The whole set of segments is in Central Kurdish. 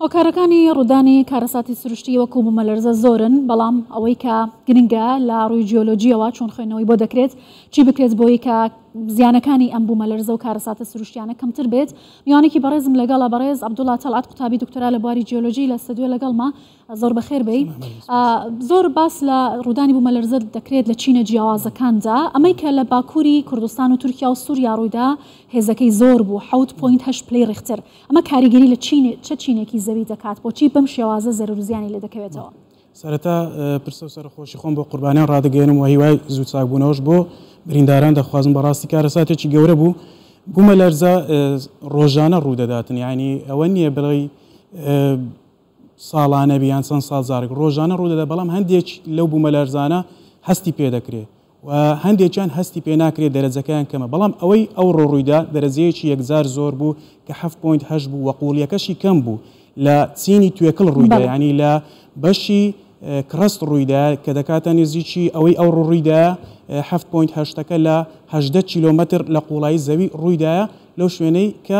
هۆکارەکانی ڕوودانی کارەساتی سروشتی وەکو بوومەلەرزە زۆرن، بەڵام ئەوەی کە گرنگە لە ڕووی جیۆلۆجییەوە چۆن خوێندنەوەی بۆ دەکرێت، چی بکرێت بۆی کە زیانەکانی ئەم بوومەلەرزە و کارەساتە سروشتیانە کەمتر بێت. میوانێکی بەڕێزم لەگەڵە، بەڕێز عەبدوڵا تەڵعەت قوتابی دکتۆرا لە بواری جیۆلۆجی لە ستەدیۆ لەگەڵمە. زۆر بەخێر بێی. زۆر باس لە ڕوودانی بوومەلەرزە دەکرێت لە چینە جیاوازەکاندا، ئەمەی کە لە باکووری کوردستان و تورکیا و سووریا ڕوویدا هێزەکەی زۆر بوو، 7.8 پلەی ڕیختر. ئەمە کاریگەری لە چین چ چینێکی زەوی دەکات؟ بۆچی بەم شێوازە زەرەر و زیانی لێ دەکەوێتەوە؟ سەرەتا پرسە و سەرەخۆشی خۆم بۆ قوربانیان ڕادەگەیەنم و هیوای زوو چاکبوونەوەش بۆ برینداران دەخوازم. بەڕاستی کارەساتێکی گەورە بوو. بوومەلەرزە ڕۆژانە ڕوودەداتن، یانی ئەوە نییە بڵێی ساڵانە بی یان چەند ساڵ جارێک، ڕۆژانە ڕوودەدات، بەڵام هەندێک لەو بوومەلەرزانە هەستی پێدەکرێت و هەندێکیان هەستی پێ ناکرێت دەرەجەکەیان کەمە، بەڵام ئەوەی ئەوڕۆ ڕوویدا دەرەجەیەکی یەکجار زۆر بوو کە 7.8 بوو و قووڵیەکەشی کەم بوو لە چینی توێکڵ ڕوویدا، یانی لە بەشی crust ڕوویدا کە دەکاتە نزیکی ئەوەی ئەوڕۆ ڕوویدایە 7.8ەکە لە 18 کیلۆمەتر لە قوڵایی زەوی ڕوویدایە لەو شوێنەی کە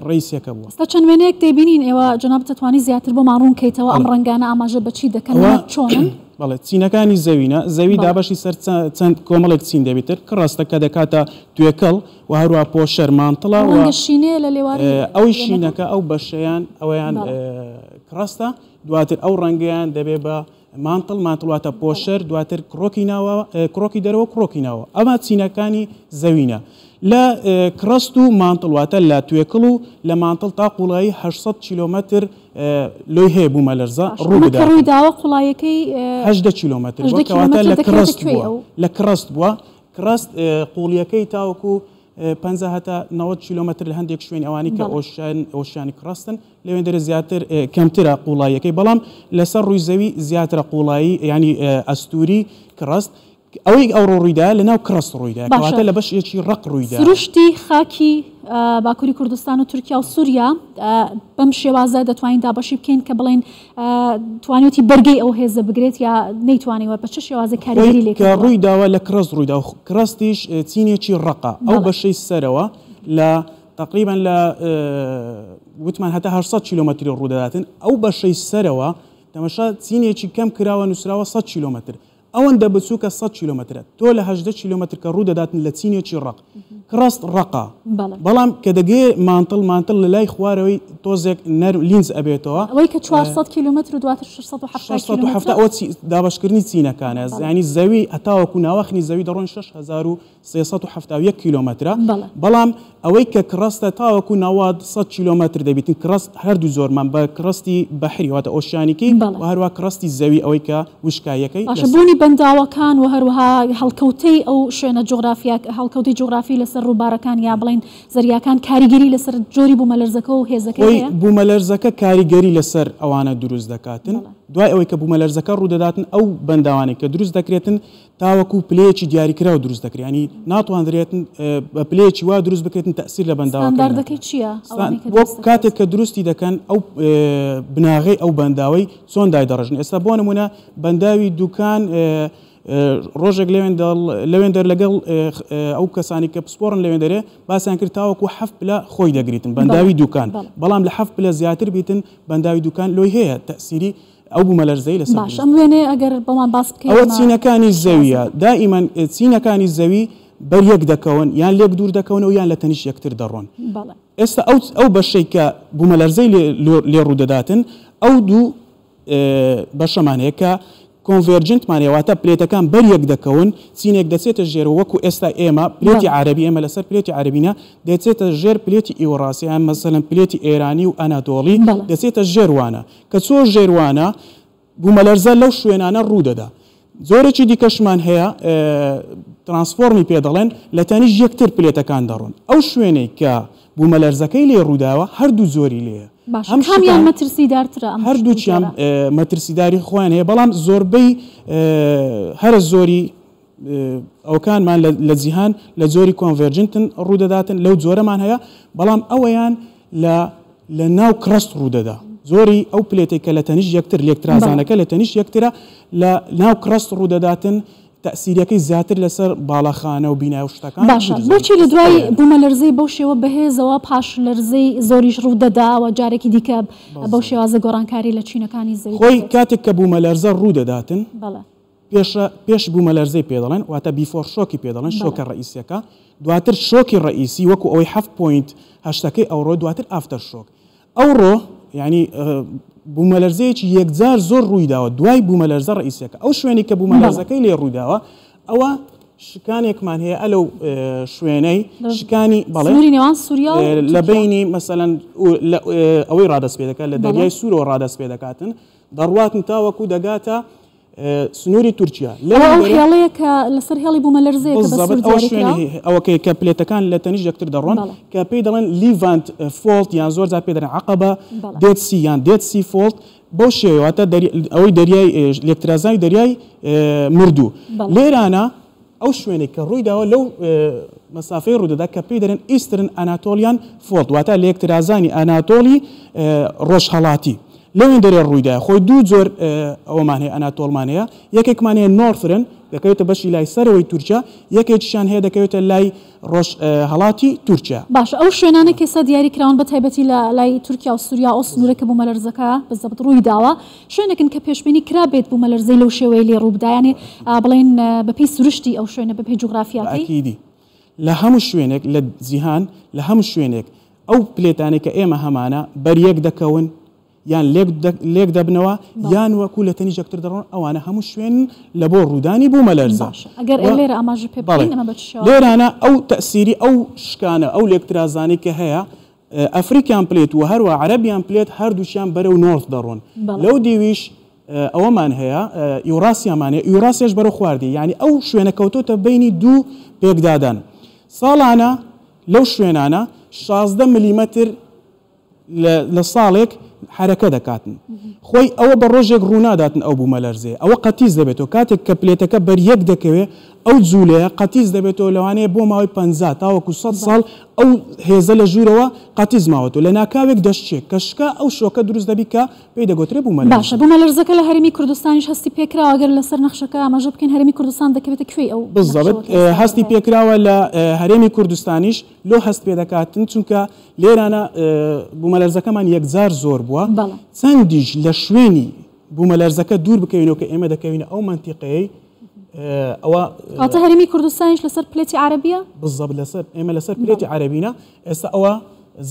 ڕەیسەکە بووە. ئێستا چەند وێنەیەک دەیبینین، ئێوە جەنابت دەتوانی زیاتر بۆمان ڕوون کەیتەوە ئەم ڕەنگانە ئاماژە بە چی دەکەن و چۆنن؟ بەڵێ، چینەکانی زەوینە، زەوی دابەشی سەر چەند کۆمەڵێک چین دەبیتر، crust ە کە دەکاتە توێکڵ و هەروە پۆشەر mantle ە و ڕەنگە شینەیە لە لێواری ئەوی شینەکە ئەو بەشەیان ئەویان crust ە، دواتر ئەو ڕەنگەیان دەبێ بە mantle، mantle واتە پۆشەر، دواتر کڕۆکی ناوە، کڕۆکی دەرەوە، کڕۆکی ناوە. ئەمە چینەکانی زەوینە. لە crust و mantle واتە لە توێکڵ و لە mantle تا قوڵایی 800 کیلۆمەتر لۆی هەیە بوومەلەرزە ڕوو بدات. ئەمە کە ڕووی داوە قوڵاییەکەی 18 کیلۆمەتر بووە، کەواتە لە crust بووە، لە crust بووە. crust قوڵییەکەی تاوەکو 50 هەتا 90 کیلۆمەتر لە هەندێک شوێن ئەوانی کە oceanic crust ن لەوێندەرێ زیاتر کەمترە قوڵاییەکەی، بەڵام لەسەر ڕووی زەوی زیاترە قوڵایی یانی ئەستوری crust، ئەوەی ئەوڕۆ ڕوویدا لە ناو crust ڕوویدا، کەواتە لە بەشێکی ڕەق ڕوویدا. سروشتی خاکی باکوری کوردستان و تورکیا و سوریا بەم شێوازە دەتوانین دابەشی بکەین کە بڵێین توانیوتی بەرگەی ئەو هێزە بگرێت یا نەیتوانیوە بە چ شێوازێک کاریگەری لێ کە ڕووی داوە لە crust ڕوویدا و crust یش چینێکی ڕەقە، ئەو بەشەی سەرەوە لە تەقریبەن لە وتمان هەتا 800 کیلۆمەتری ڕوودەداتن، ئەو بەشەی سەرەوە تەمەشا چینێکی کەم کراوە نووسراوە 100 کیلۆمەتر، ئەوەندە بچووکە 100 کیلۆمەترە، تۆ لە 18 کیلۆمەتر کە ڕوودەداتن لە چینێکی ڕەق، crust ڕەقە، بەڵام کە دەگەیە mantle، mantle لە لای خوارەوەی تۆزێک نەرم لینج ئەبێتەوە. ئەوەی کە 400 کیلۆمەتر و دواتر 670 کیلۆمەترە. 670 ئەوە دابەشکردنی چینەکانە، یانی زەوی هەتاوەکو ناوەخنی زەوی دەڕۆن 6371 کیلۆمەترە، بەڵام ئەوەی کە crust ە تاوەکو 900 کیلۆمەتر دەبیتن، crust هەردوو جۆرمان بە crust ی بەحری واتە oceanic ی و هەروە crust ی زەوی ئەوەی کە وشکاییەکەی. باشە بوونی بەنداوەکان و هەروەها هەڵکەوتەی ئەو شوێنە جوغرافیا هەڵکەوتەی جوغرافی لەسەر ڕووبارەکان یا بڵێین زەریاکان کاریگەری لەسەر جۆری بوومەلەرزەکە و هێزەکەی هەیە؟ خۆی بوومەلەرزەکە کاریگەری لەسەر ئەوانە دروست دەکاتن، دوای ئەوەی کە بوومەلەرزەکە ڕوودەداتن ئەو بەنداوانەی کە دروست دەکرێتن تاوەکو پلەیەکی دیاریکراو دروست دەکرێت، یانی ناتواندرێت بە پلەیەکی وا دروست بکرێتن تەئسیر لە بەنداوەکەی نەکات. ستانداردەکەی چییە؟ ئەوانەی کە وەک دروست دەکرێت؟ کاتێک کە دروستی دەکەن ئەو بناغەی ئەو بەنداوەی چۆن دایدەڕێژن، ئێستا بۆ نموونە بەنداوی دوکان ڕۆژێک لەوێندەر لەگەڵ ئەو کەسانی کە پسپۆڕن لەوێندەرێ باسیان کرد تاوەکو حەفت پلە خۆی دەگریتن بەنداوی دوکان، بەڵام لە حەفت پلە زیاتر بیتن بەنداوی دوکان لۆی هەیە تەئسیری ئەو بوومەلەرزەی لەسەر باش ئەم وێنەیە ئەگەر بۆمان باس بکەی ئەوە چینەکانی زەویە دائیمەن چینەکانی زەوی بەر یەک دەکەون یان لێک دوور دەکەونەوە یان لە تەنیشت یەکتر دەڕۆن. ئێستا ئەو ئەو بەشەی کە بوومەلەرزەی لێ ڕوودەداتن ئەو دوو بەشەمان هەیە کە convergent مان هەیە واتە plate ەکان بەر یەک دەکەون چینێک دەچێتە ژێرەوە وەکو ئێستا ئێمە plate ی عەرەبی ئێمە لەسەر plate ی عەرەبینە دەچێتە ژێر plate ی ئیوڕاسی یان مەسەلەن plate ی ئێرانی و ئەنادۆڵی دەچێتە ژێر وانە کە چووە ژێر وانە، بوومەلەرزە لەو شوێنانە ڕوودەدا. جۆرێکی دیکەشمان هەیە transform ی پێ دەڵێن، لە تەنیشت یەکتر plate ەکان دەڕۆن. ئەو شوێنەی کە بوومەلەرزەکەی لێ ڕووداوە هەردوو جۆری لێیە. باشە کامیان مەترسیدارترە ئەم هەردووکیان مەترسیداری خۆیان هەیە، بەڵام زۆربەی هەرە زۆری ئەوکانمان لە جیهان لە جۆری convergent ن ڕوودەداتن لەو جۆرەمان هەیە بەڵام ئەوەیان لە لە ناو crust ڕوودەدا زۆری ئەو plate ێک کە لە تەنیشت یەکتر لێکترازانەکە لە تەنیشت یەکترە لە ناو crust ڕوودەداتن. تەئسیریەکەی زیاتر لەسەر باڵەخانە و بینای و شتەکان باشە دروست دەبێت. بۆچی لە دوای بوومەلەرزەی بەو شێوە بەهێزەوە پاش لەرزەی زۆریش ڕوو دەدا و جارێکی دیکە بەو شێوازە گۆڕانکاری لە چینەکانی زەوی خۆی دەکرێت؟ کاتێک کە بوومەلەرزە ڕوو دەداتن بەڵێ. پێشە پێش بوومەلەرزەی پێ دەڵێن واتە before shock ی پێ دەڵێن شۆکە ڕەئیسیەکە دواتر شۆکی ڕەئیسی وەکو ئەوەی حەفت point هەشتەکەی ئەوڕۆ دواتر aftershock ئەوڕۆ یانی بوومەلەرزەیەکی یەکجار زۆر ڕوویداوە دوای بوومەلەرزە ڕئیسیەکە ئەو شوێنی کە بوومەلەرزەکەی لێ ڕوویداوە ئەوە شکانێکمان هەیە ئەلەو شوێنەی شکانی بەڵێ سنووری نێوان سووریا و لە بینی مەسەلەن ئەوەی ڕادەست پێ دەکات لە دەریای سوورەوە ڕادەست پێ دەکاتن دەڕواتن تاوەکو دەگاتە سنووری تورکیا. ئەوە ئەو هێڵەیە کە لەسەر هێڵی بوومەلەرزەیە کە بە سوور دیاری کراوە. ئەوەکەی کە plate ەکان لە تەنیشت یەکتر دەڕۆن کە پێی دەڵێن Levant fault یان زۆر جار پێی دەڵێن عەقەبە Dead Sea یان Dead Sea fault بەو شێوەیە واتە ئەوەی دەریای لێکترازاوی دەریای مردوو لێرانە ئەو شوێنەی کە ڕوویداوە لەو مەسافەی ڕوودەدا کە پێی دەرێن Eastern Anatolian fault واتە لێکترازانی ئەناتۆلی ڕۆژهەڵاتی لەوێندەرێ ڕوویدایە خۆی دوو جۆر ئەوەمان هەیە ئەناتۆڵمان هەیە یەکێکمان هەیە Northern دەکەوێتە بەشی لای سەرەوەی تورکیا یەکێکیشیان هەیە دەکەوێتە لای ڕۆژهەڵاتی تورکیا. باشە ئەو شوێنانەی کە ئێستا دیاری کراون بە تایبەتی لە لای تورکیا و سوریا ئەو سنوورە کە بوومەلەرزەکە بزەبت ڕووی داوە شوێنێکن کە پێشبینی کرابێت بوومەلەرزەی لەو شێوەیە لێ ڕووبدا یانی بڵێین بەپێی سروشتی ئەو شوێنە بەپێی جوگرافیاکەی؟ بەئەکیدی لە هەموو شوێنێک لە جیهان لە هەموو شوێنێک ئەو plate انەی کە ئێمە هەمانە بەریەک دەکەون یان لێک دەبنەوە یان وەکو لە تەنیشت یەکتر دەڕۆن ئەوانە هەموو شوێنن لە بۆ ڕوودانی بوومەلەرزە. باشە ئەگەر لێرە ئاماژە پێ بکەین ئەمە بە چ شێوازێکە؟ لێرانە ئەو تەئسیری ئەو شکانە ئەو لێکترازانەی کە هەیە African plate و هەروە Arabian plate هەردووکیان بەرەو north دەڕۆن لەو دیویش ئەوەمان هەیە یوراسیامان هەیە یوراسیاش بەرەو خوار دێ یانی ئەو شوێنە کەوتۆتە بەینی دوو پێکدادان ساڵانە لەو شوێنانە 16 ملیمەتر لە ساڵێک حەرەکە دەکاتن خۆی ئەوە بە ڕۆژێک ڕووناداتن ئەو بوومەلەرزەیە ئەوە قەتیس دەبێتەوە کاتێک کە plate ەکە بەر یەک دەکەوێ ئەو جوولەیە قەتیس دەبێتەوە لەوانەیە بۆ ماوەی 50 تاوەکو 100 ساڵ ئەو هێزە لە ژوورەوە قەتیس ماوەتەوە لە ناکاوێک دەشچێ کە شکا ئەو شۆکە دروست دەبی کە پێی دەگۆترێ بوومەلەرزە. باشە بوومەلەرزەکە لە هەرێمی کوردستانیش هەستی پێکراوە گەر لەسەر نەخشەکە ئاماژە بکەین هەرێمی کوردستان دەکەوێتە کوێی ئەو بالضبط نەخشەوە کە ئێستا هەستی هەیە؟ پێکراوە لە هەرێمی کوردستانیش لۆ هەست پێدەکاتن چونکە لێرانە بوومەلەرزەکەمان یەکجار زۆر بووە چەندیش لە شوێنی بوومەلەرزەکە دوور بکەوینەوە کە ئێمە دەکەوینە ئەو مەنتیقەیەی ئەوە کەواتە هەرێمی کوردستانیش لەسەر plate ی عەرەبیە؟ بالضبط لەسەر ئێمە لەسەر plate ی عەرەبینە ئێستا ئەوە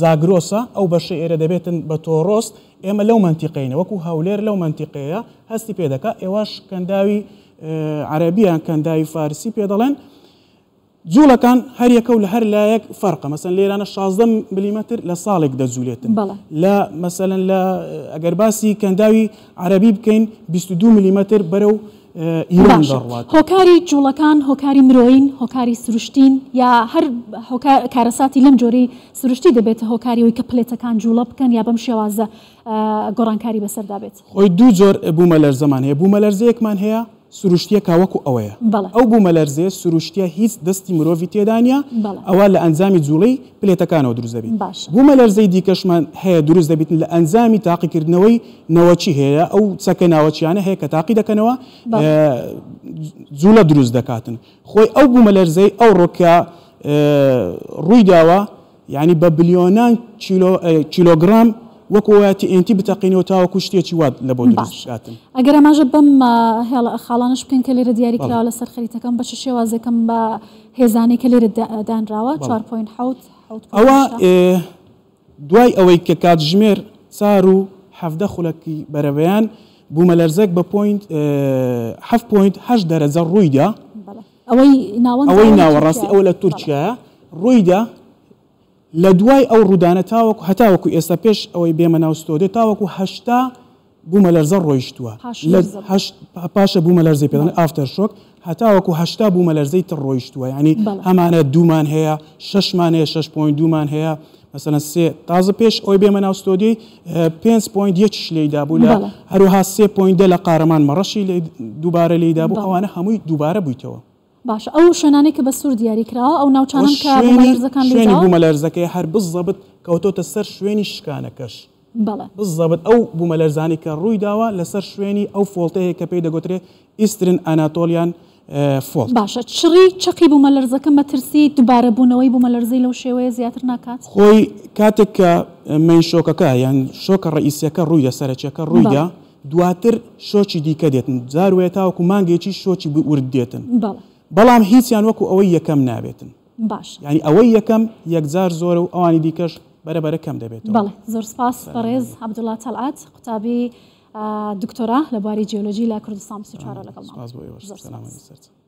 زاگرۆسە ئەو بەشەی ئێرە دەبێتن بە تۆرۆس ئێمە لەو مەنتیقەینە وەکو هەولێر لەو مەنتیقەیە هەستی پێ دەکا ئێوەش کەنداوی عەرەبیان کەنداوی فارسی پێ دەڵێن جوڵەکان هەر یەکە و لە هەر لایەک فەرقە مەسەن لێرانە 16 ملیمەتر لە ساڵێک دەجولێتن لە مەسەلەن لە ئەگەر باسی کەنداوی عەرەبی بکەین 22 ملیمەتر بەرەو ئیران دەڕوات. هۆکاری جوڵەکان هۆکاری مرۆیین، هۆکاری سروشتین یا هەر کارەساتی لەم جۆرەی سروشتی دەبێتە هۆکاری ئەوەی کە plate ەکان جوڵە بکەن یا بەم شێوازە گۆڕانکاری بەسەردا بێت؟ خۆی دوو جۆر بوومەلەرزەمان هەیە، بوومەلەرزەیەکمان هەیە سروشتیە کا وەکو ئەوەیە. ئەو بوومەلەرزەیە سروشتیە هیچ دەستی مرۆڤی تێدا نیە ئەوە لە ئەنجامی جوڵەی plate ەکانەوە دروست دەبیت. بوومەلەرزەی دیکەشمان هەیە دروست دەبیت لە ئەنجامی تاقیکردنەوەی نەوەکی هەیە ئەو چەکە ناوەکیانە هەیە کە تاقی دەکەنەوە جوڵە دروست دەکاتن. خۆی ئەو بوومەلەرزەی ئەوڕۆ کە ڕوویداوە یانی بە بلیۆنان کیلۆگرام وەکو وایە TNT بتەقینەوە تاوەکو شتێکی وات لە بۆ دروست باشە بکاتن. ئەگەر ئاماژە بەم هێڵە خاڵانەش بکەین کە لێرە دیاری کراوە لەسەر خەریتەکەم بە چ شێوازێکم بە هێزانەی کە لێرە دانراوە چوار point حەوت، حەوت point ئەوە هەشتا. دوای ئەوەی کە کاتژمێر چار و 17 خولەکی بەرەبەیان بوومەلەرزەک بە point حەفت point هەشت دەرەجە ڕوویدا. ئەوەی ناوەند ئەوەی ناوەڕاستی ئەوە لە تورکیایە ڕوویدا لە دوای ئەو ڕوودانە تاوەکو هەتاوەکو ئێستا پێش ئەوەی بێمە ناو ستۆدیۆ تاوەکو 80 بوومەلەرزە ڕۆیشتووە لە هەشت پاشە بوومەلەرزەی پێ دەڵێن aftershock هەتاوەکو 80 بوومەلەرزەی تر ڕۆیشتووە یعنی هەمانە دوومان هەیە شەشمان هەیە شەش point دوومان هەیە مەسەلەن سێ تازە پێش ئەوەی بێمە ناو ستۆدیۆی پێنج point یەکیش لێی دابوو لە هەروەها سێ point دە لە قارەمان مەڕەشی لێ دووبارە لێی دابوو ئەوانە هەمووی دووبارە بوویتەوە. باشە ئەو شوێنانەی کە بە سوور دیاری کراوە ئەو ناوچانەن کە بوومەلەرزەکان لێی شوێنی بوومەلەرزەکەی هەر بزەبت کەوتۆتە سەر شوێنی شکانەکەش. بزەبت ئەو بوومەلەرزانەی کە ڕووی داوە لەسەر شوێنی ئەو fault ەیە کە پێی دەگۆترێ Eastern Anatolian. fault. باشە چڕی چەقی بوومەلەرزەکە مەترسی دوبارەبوونەوەی بوومەلەرزەی لەو شێوەیە زیاتر ناکات؟ خۆی کاتێک کە main shock ەکە یان شۆکە ڕەئیسیەکە ڕوویدا سەرەکیەکە ڕوویدا دواتر شۆکی دیکە دێتن جار وەیە تاوەکو مانگێکی شۆکی ورد دێتن بەڵام هیچیان وەکو ئەوەی یەکەم نابێتن. باشە. یانی ئەوەی یەکەم یەکجار زۆرە و ئەوانی دیکەش بەرە بەرە کەم دەبێتەوە. بەڵێ زۆر سپاس بەڕێز عەبدوڵا تەڵعەت قوتابی دکتۆرا لە بواری جیۆلۆجی لە کوردستان 24 لەگەڵمان. سپاس بۆ ئێوەش. زۆر سەلام سپاس. سەرچاو.